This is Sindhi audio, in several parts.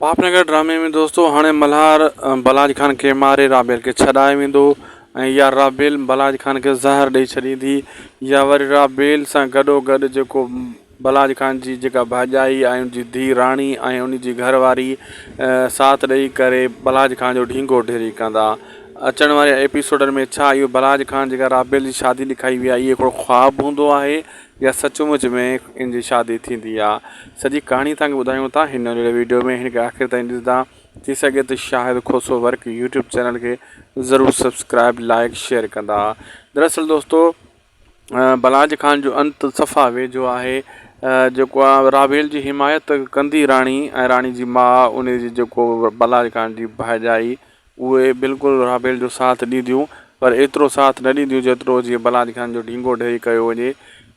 پاپ نگر ڊرامي ۾ دوستو هاڻي ملهار بلاج خان کي ماري رابيل کي ڇڏائي ويندو ۽ يا رابيل بلاج خان کي زهر ڏئي ڇڏيندي يا وري رابيل سان گڏو گڏ جيڪو بلاج خان جي جيڪا ڀاڄائي ۽ ان جي ڌي راڻي ۽ ان جي گهر واري ساٿ ڏئي ڪري بلاج خان جو ڍينگو ڍيري ڪندا اچڻ واري ايپيسوڊن ۾ ڇا اهو بلاج خان جيڪا رابيل جي شادي ڏکائي وئي آهي اهو هڪڙو خواب هوندو آهي يا سچ مچ ۾ ان جي شادي ٿيندي آ سڄي ڪهاڻي توهان کي ٻڌايون ٿا هن ويڊيو ۾ هن کي آخر تائين ڏسندا ٿي سگهي ته Shahid Khoso work YouTube channel کي ضرور سبسڪرائب لائڪ شيئر ڪندا دراصل دوستو بلاج خان جو انت صفا ويجهو آهي جيڪو آ رابيل جي حمايت ڪندي راڻي ۽ راڻي جي ماء ان جي جيڪو بلاج خان جي ڀاڄائي اهي بلڪل رابيل جو ساٿ ڏينديون پر ايترو ساٿ نه ڏينديون جيترو جيئن بلاج خان جو ڍينگو ڍيري ڪيو وڃي.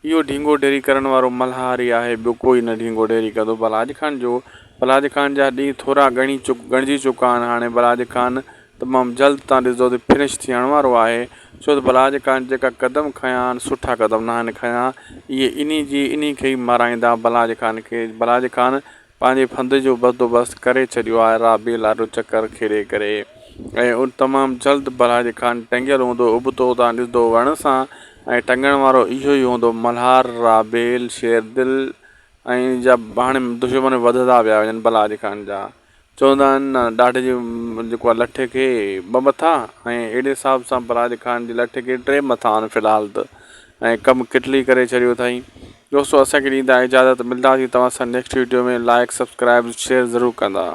اهو ڍينگو ڍيري ڪرڻ وارو ملهار ئي آهي ٻيو ڪوئي نه ڍينگو ڍيري ڪندو بلاج خان جو. بلاج خان جا ڏينهن ٿورا ڳڻي ڳڻجي چڪا آهن هاڻي بلاج خان تمام جلد تان ڏسندو ته فنش ٿيڻ وارو آهي ڇو ته بلاج خان جيڪا قدم کنيا آهن سٺا قدم ناهن کنيا اهي انهي جي انهي کي ئي مارائيندا بلاج خان کي بلاج خان پنهنجي ڦند جو بندوبست ڪري ڇڏيو آهي رابيل آڏو چڪر کيڏي ڪري ۽ ان تمام جلد بلاج خان ٽنگيل هوندو ابتو اتان ڏسندو وڻ سان ۽ ٽنگڻ وارو اهو ئي هوندو ملهار رابيل شيردل ۽ ان جا هاڻي دشمن وڌندا پيا وڃن بلاج خان جا چوندا آهن نه ڏاڍ جي جيڪو آهي لٺ کي ٻه مٿا ۽ اهڙي حساب سان بلاج خان جي لٺ کي ٽي مٿا آهن في الحال ته ۽ ڪم ڪٽلي ڪري ڇڏيو اٿائين دوستو اسان کي ڏيندا اجازت ملداسين توهان سان next video ۾ like subscribe share ضرور ڪندا.